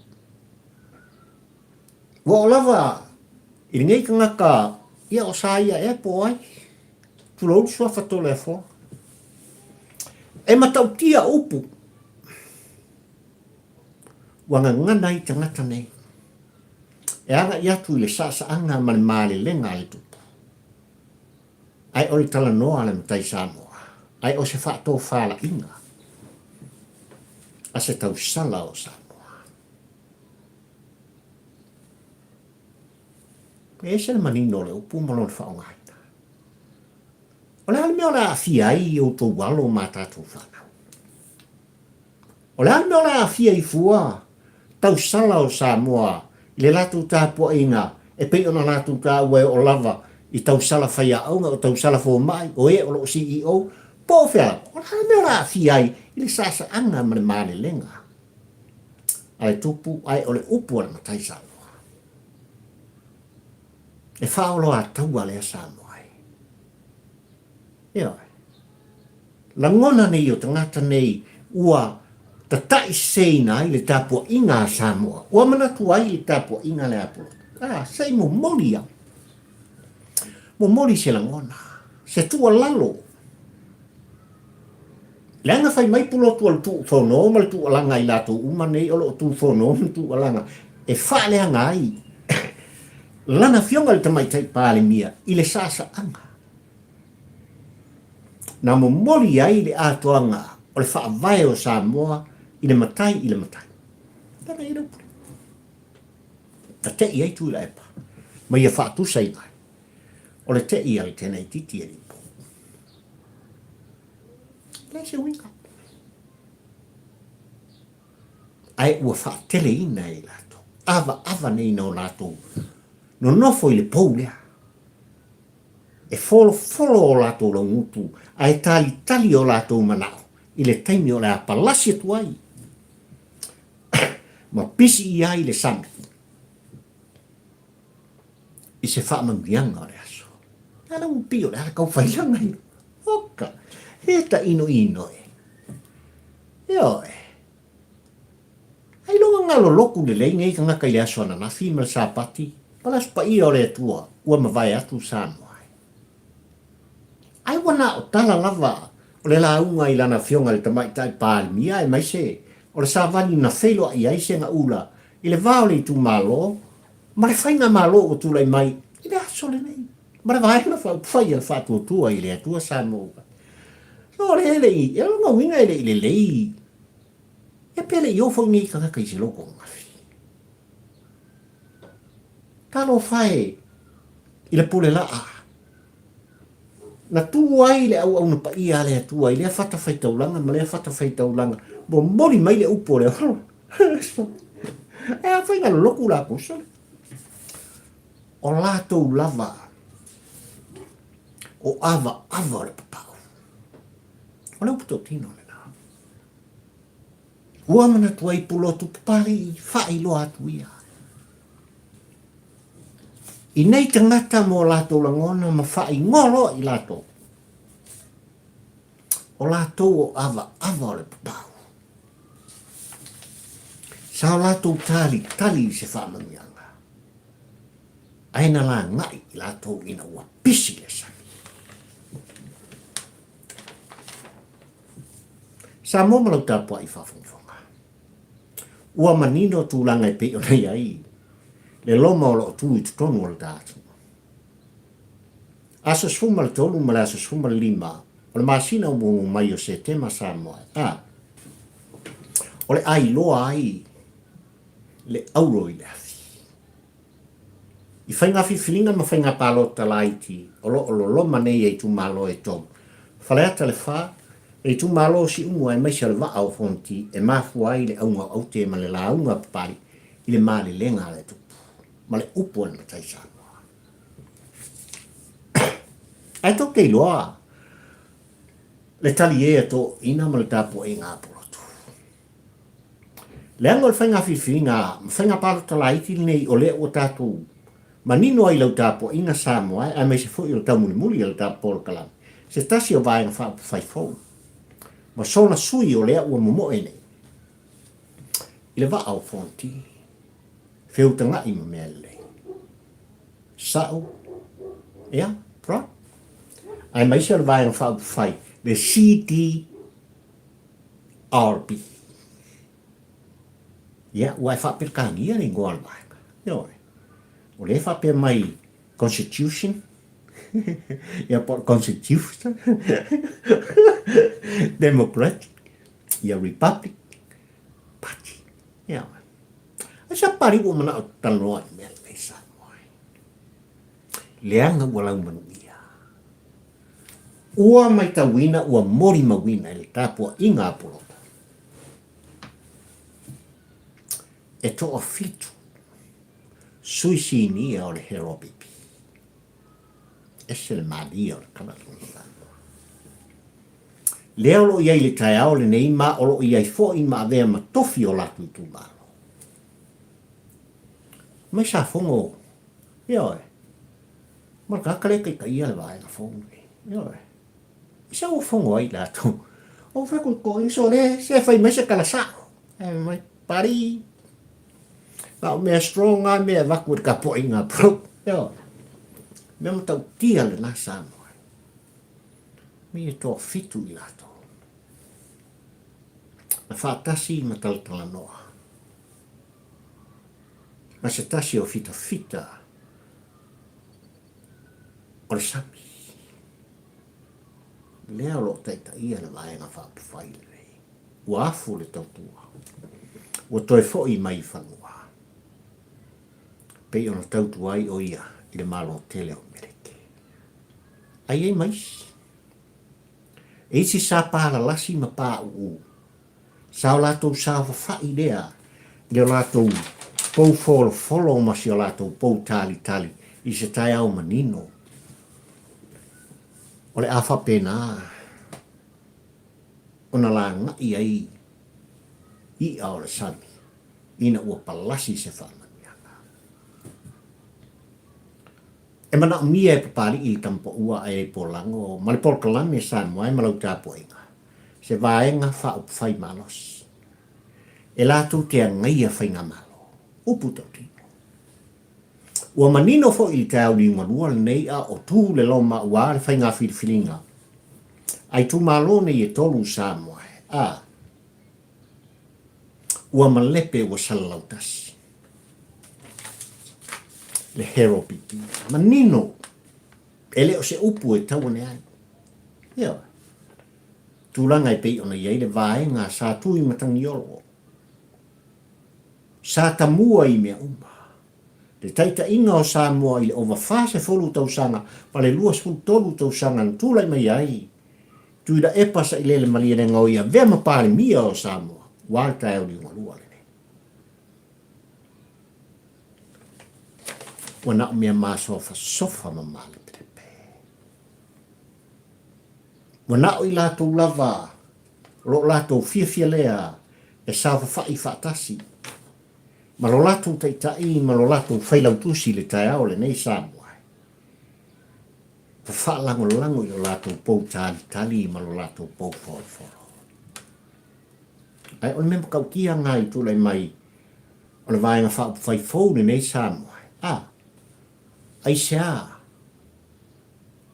Ua oo lava i lenei tagata, ia o sa ia ea po o ai, tulou le suafa Toleafoa. E matautia upu ua gagana ai tagata nei e agai atu i le saasaaga ma le malelega a le tupu. Ae o le talanoa a le matai Samoa, ae o se faatofalaiga a se tausala o Samoa. E ese le manino o le upu ma lona faaaogaina. O le a le mea o le a aafia ai i outou alo ma a tatou fanau? O le a le mea o le a aafia ai fua tausala o Samoa i le latou tapuaiga e pei ona latou taua e oo lava i tausala faiaoga, o tausala fomai, o e o lo o CEO, po o fea lava? O le a le mea o le a aafia ai i le saasaaga ma le malelega a le tupu ae o le upu a le matai Samoa? E faaoloataua lea Samoa e. Ioe. Lagona nei o tagata nei ua tataʻiseseina ai le tapuaiga a Samoa, ua manatu ai le tapuaiga lea a Pulotu. A, se i momoli au. Momoli se lagona, se tuualalo. Leaga fai mai Pulotu o le tuufono ma le tuualaga i latou uma nei o lo o tuufono ma tuualaga e faaleaga ai lana afioga i le Tamaitai Palemia i le saasaaga. Na momoli ai le atoaga o le faavae o Samoa i le matai i le matai. Lana ia le upu lea. Na te'i ai Tuilaepa ma ia faatusaina ai. O le te'i a le tenaititi e lipo. E leai se uiga. Ae ua faateleina e i latou. Avaava nei na o latou nonofo i le pou lea. E folofolo o latou laugutu ae talitali o latou manao i le taimi o le a palasi atu ai ma pisi i ai le sami i se faamanuiaga o le aso. A la ua pei o le a kau whailaga i oka. He ta ino ino e. Ioe. Ailoga ngalo loku lelei nei tagata i le aso ananafi ma le Sapati, ma le Aso Paia o le Atua ua mavae atu Samoa ai. Ai ua na o tala lava O le lauga i lana afioga i le Tamaitai Palemia aemaise o le savali na feiloai ai Segaula i le va o le itumalo ma le faigamalo ua tulai mai i le aso lenei ma le Vaega Faaupufai a le Faatuatua i le Atua Samoa. So o le le i, o lona uiga e le i lelei, ia pe le i oo foi nei tagata i se loto ananafi. Talofa e i le pule laa na tu ai le auauna paia a le Atua i lea fatafaitaulaga ma lea fatafaitaulaga, momoli mai le upu o le ola. E a fai na lolotu latou sole. O latou lava o avaava o le papau. O le upu tautino lena. Ua manatu ai Pulotu Papalii faailoa atu ia. I nei tagata mo latou lagona ma faaigoa loa i latou. O latou o avaava o le papau. Sa o latou talitali i se faamanuiaga, ae na lagai i latou ina ua pisi le sami. Samoa ma lau tapuai faafogafoga. Ua manino tulaga e pei ona i ai le loma o lo o tu i totonu o le ta atunuu. Aso 13 ma le aso 15 o le masina o muamua mai o Setema Samoa a o le a iloa ai le auro i le afi. I faiga filifiliga ma faiga palota laiti o lo o loloma nei e itumalo e tolu, Faleata le Fa, le itumalo o Siumu aemaise o le Vaa o Fonoti e mafua ai le auga o aute ma le lauga a Papalii i le malelega a le Tupu ma le upu a le Matai Samoa. Ae tou te iloa le talie a toeaiina ma le tapuaiga a Pulotu. Leaga o le faiga filifiliga ma faiga palota laiti lenei o lea ua tatou manino ai i lau tapuaiga Samoa aemaise foi o le taumulimuli a le tatou polokalame, se tasi o Vaega Faaupufai fou ma sona sui o lea ua momoe nei i le vaa o Fonoti, feutaga'i ma mea lelei. Sa'u, ia, bro. Aemaise o le Vaega Faaupufai, le CD RB. Ia, ua e faaperekania le igoa o le vaega. Ioe. O lea e faapea mai Constitution, ia po o le Constitution, Democratic, ia Republic, Party. Ioe. Ai sa pali ua manao talanoa i mea lenei Samoa. Leaga ua laumanuia. Ua maitauina ua molimauina i le tapuaiga a Poloto e toafitu sui sinia o le Herobibi. Ese le malie o le tala lenei Samoa. Lea o lo o i ai i le taeao lenei ma o lo o i ai foi ma avea ma tofi o latou itumalo. Mai sa fono, ioe, Ma le tagata lea e taitaia le vaega fou lenei. Ioe. I sa ua fono ai latou. Ou fai atu i toeaiina, sole, se fai mai se tala sa'o. Ae fai mai, Pari, na o mea strong lava mea e avatu e le tapuaiga a bro. Ioe. Mea matautia lena Samoa. Me e toafitu i latou. Na faatasi ma talatalanoa. Ma se tasi o fitafita o le sami. Lea o lo o taitaia le Vaega Faaupufai lenei. Ua afu le tautua. Ua toe foi mai i fanua. Pei ona tautua ai o ia i le Malo tele o Amerike. Ai ai ma isi. E isi sa palalasi ma pauu Sa o latou saofafai lea i le latou pou folofolo ma si o latou pou talitali i se taeao manino. O le a faapena ona lagai ai i'a o le sami ina ua palasi se faamanuiaga. E manaomia e Papali'i le Tamapaua ae ai Polago ma le polokalame Samoa e ma lau tapuaiga. se vaega faaupufai malosi e latou te agaia faigamalo, upu tautino. Ua manino foi i le taeao liugalua lenei a o tu le loma aua le faiga filifiliga. A itumalo nei e tolu Samoa e, a, ua malepe ua salalau tasi. Le hero pipi. Manino, e le o se upu e tau ane ai. Ioe. Tulaga e pei ona i ai le vaega sa tui Matagiolo. Sa tamua i mea uma. Le taitaiga o Samoa i le ova 40 tausaga ma le 23 tausaga na tulai mai ai Tuilaepa Sailele Malielegaoi avea ma Palemia o Samoa ua le taeao liugalua lenei. Ua na o mea masofasofa ma malepelepe. Ua na o i latou lava o lo o latou fiafia lea e saofafai faatasi ma lo latou taitai ma lo latou failautusi i le taeao lenei Samoa e faalagolago i lo latou pou talitali ma lo latou pou folofolo. Ae o le mea matautia lena i tulai mai o le Vaega Faaupufai fou lenei Samoa e, a, aisea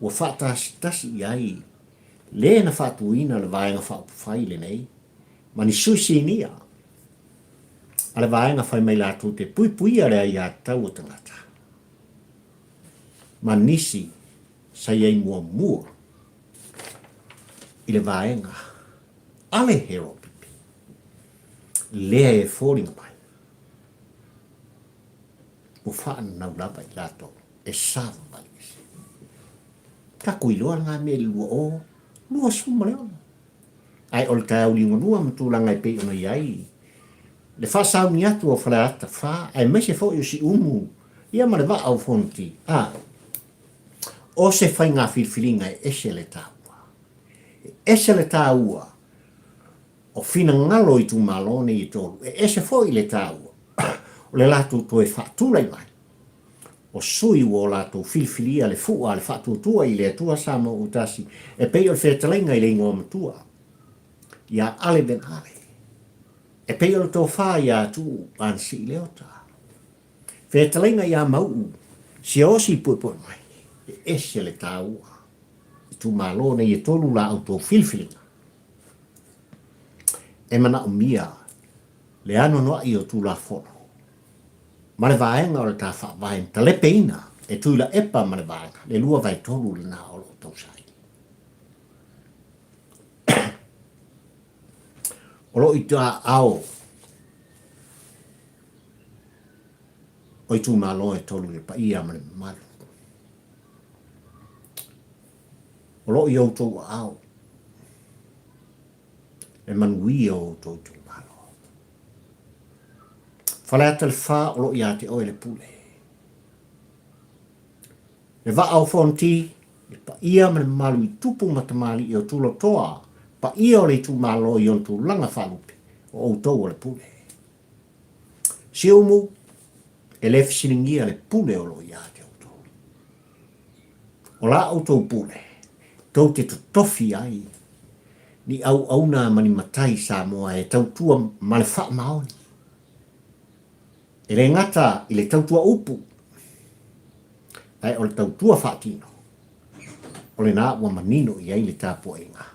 ua faatasitasi i ai le na faatuina le Vaega Faaupufai lenei ma ni sui sinia a le vaega fai mai latou te puipuia le aiatatau a tagata ma nisi sa i ai muamua i le vaega a le Heropipi lea e foliga mai ua faananau lava i latou e savavali ese. Tatou iloa lena mea i le 2026. Ae o le taeao liugalua ma tulaga e pei ona i ai le faasauni atu o Faleata 4 aemaise foi o Siumu ia ma le vaa o Fonoti, a o se faiga filifiliga e ese le taua. E ese le taua o finagalo o itumalo nei e tolu, e ese foi le taua o le latou toe faatulai mai o sui ua o latou filifilia le fua a le faatuatua i le Atua Samoa ua tasi e pei o le fetalaiga i le igoa matua ia Ale Ben Ale, e pei o le tofa ia Tuu Anasii Leota, fetalaiga ia Mauu Siaosi Puepue mai, e ese le taua itumalo nei e tolu la outou filifiliga e manaomia le anoanoai o Tulafono ma le vaega o le ta faavae na talepeina e Tuilaepa ma le vaega, le 2/3 lena o lo o tausaili. O lo o i aao o itumalo e tolu i le paia ma le mamalu. O lo o i outou aao le manuia o outou itumalo. Faleata le fa o lo o ia te oe le pule. Le vaa o Fonoti, le paia ma le mamalu i tupu ma tamalii o Tulotoa, paia o le itumalo i ona tulaga faalupe, o outou o le pule. Siumu, e le fesiligia le pule o lo o ia te outou. O la outou pule, tou te totofi ai ni auauna ma ni matai Samoa e tautua ma le faamaoni. E le gata i le tautua upu, ae o le tautua faatino, o lena ua manino i ai le tapuaiga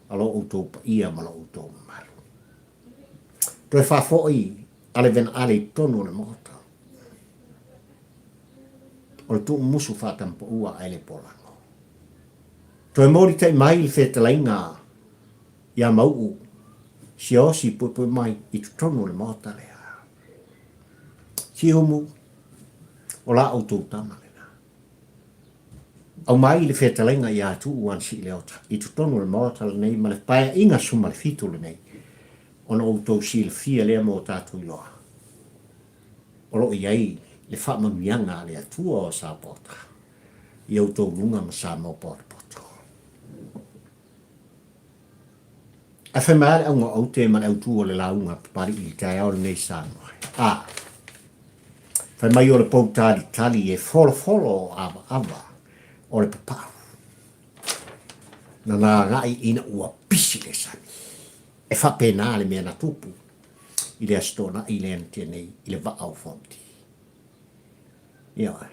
a lo outou paia ma lo outou mamalu. Toe faafoi a le venaale i totonu o le Maota. O le tuumusu faatampaua ae le polago. Toe molitai mai le fetalaiga ia Mauu Siaosi puepue mai i totonu o le Maota lea. Siumu, o la outou tama lena. Aumai le fetalaiga ia Tuuu Anasiileota i totonu o le Maota lenei ma le Paeaiga 17 lenei, ona outou silafia lea ma o tatou iloa, o lo o i ai le faamanuiaga a le Atua o Sapaota i outou luga ma Samoa potopoto. Ae fai mai lava le auga o aute ma le autū o le lauga a Papali'i i le taeao lenei Samoa. A. Fai mai o le pou talitali e folofolo o avaava o le papau. Na laga'i ina ua pisi le sami. E faapena le mea na tupu i le Aso Toonai lea na tea nei i le vaa o Fonoti. Ioe.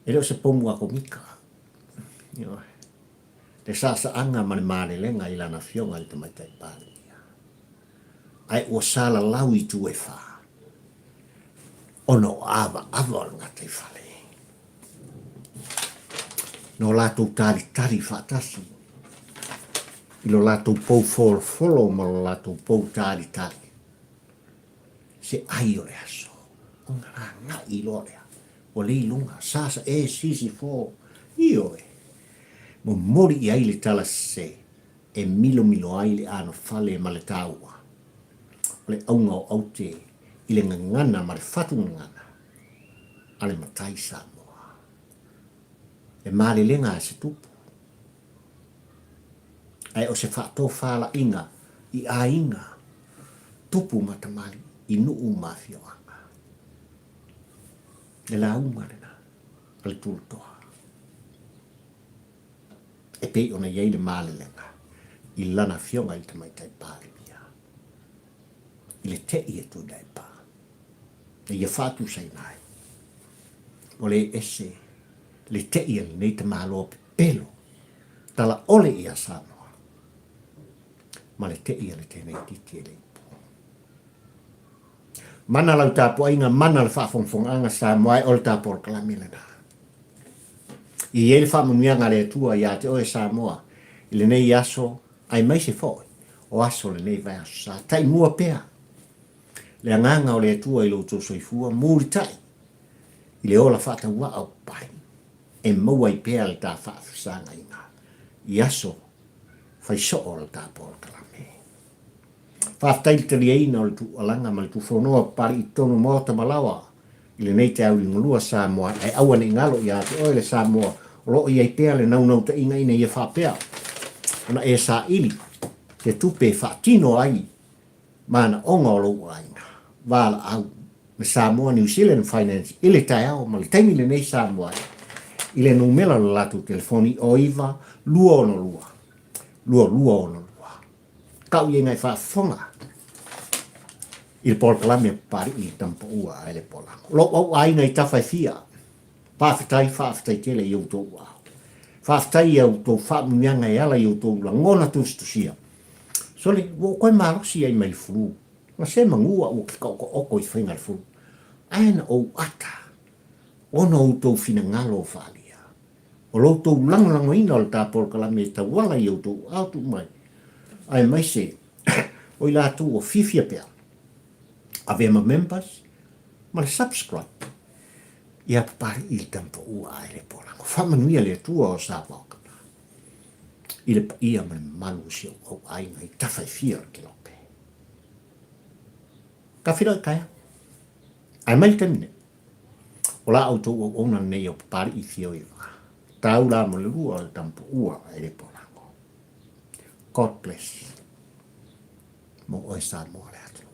E le o se pomu akomika. Ioe. Le saasaaga ma le malelega i Lana Afioga i le Tamaitai Palemia. Ae ua salalau i itu e fa, ona o avaava o le gataifale. Na o latou talitali faatasi i lo latou pou folofolo ma lo latou pou talitali se ai o le aso, ona lagai loa lea, ua lei luga, sa sa e sisi fo, ioe, momoli i ai le tala sese e milomilo ai le anofale ma le taua o le auga o aute i le gagana ma le fatu gagana a le matai Samoa. Le malelega a se tupu, ae o se faatofalaiga i aiga, tupu ma tamalii i nuu ma afioaga. Le lauga lena a le Tulatoa e pei ona i ai le malelega i lana afioga i le Tamaitai Palemia i le te'i e Tuilaepa na ia faatusaina ai ua le ese le te'i a lenei tamaloa pepelo talaole ia Samoa ma le te'i a le teneititi e le ipu. Mana lau tapuaiga, mana le faafogafogaaga Samoa e o le tapolokalame lena. E i ai le faamanuiaga a le Atua ia te oe Samoa i lenei aso aemaise foi o aso o lenei vaiaso sa taimua pea le agaga o le Atua i lo outou soifua mulitai i le ola faatauaa o papai e maua ai pea le ta faafesagaiga i aso faisoo o le ta polokalame. Faafetai i le taliaina o le tuualaga ma le tufonoa papalii i totonu o maota ma laoa i lenei taeao Samoa ae aua ne i galo ia te oe le Samoa o lo o i ai pea le naunautaiga ina ia faapea ona e saili se tupe e faatino ai manaoga o lou aiga, valaau le Samoa New Zealand Finance i le taeao ma le taimi lenei Samoa i le numera o le latou telefoni o 9 262 2262. Kau i ai faafofoga i le polokalame a Papalii i le Tamapaua ae le Polago. Lou au aiga i tafa e fia, faafetai, faafetai tele i outou ao. Faafetai i a outou faamuiaga e ala i outou lagona tusitusia. Sole, ua ou toe malosi ai mai le fulu. Na se manu au ke taotaoto i faiga le fulu. Ae na ou ata ona o outou finagalo o faaalia. O lo outou lagolagoina o le ta polokalame e tauala i outou aao tuu mai, aemaise o i latou ua fiafia pea, avea ma members ma le subscribe ia Papalii i le Tamapaua ae le Polago. Faamanuia le Atua o Samoa i le paia ma le mamalu o si ou au aiga i tafa e fia o le kelope. Ka feiloai taeao. Ae mai le taimi nei, o la outou auauna lenei o Papalii Fio i Vaa. Tau la mo le lua o le Tamapaua ae le Polago. God bless. Mo oe Samoa le atunuu.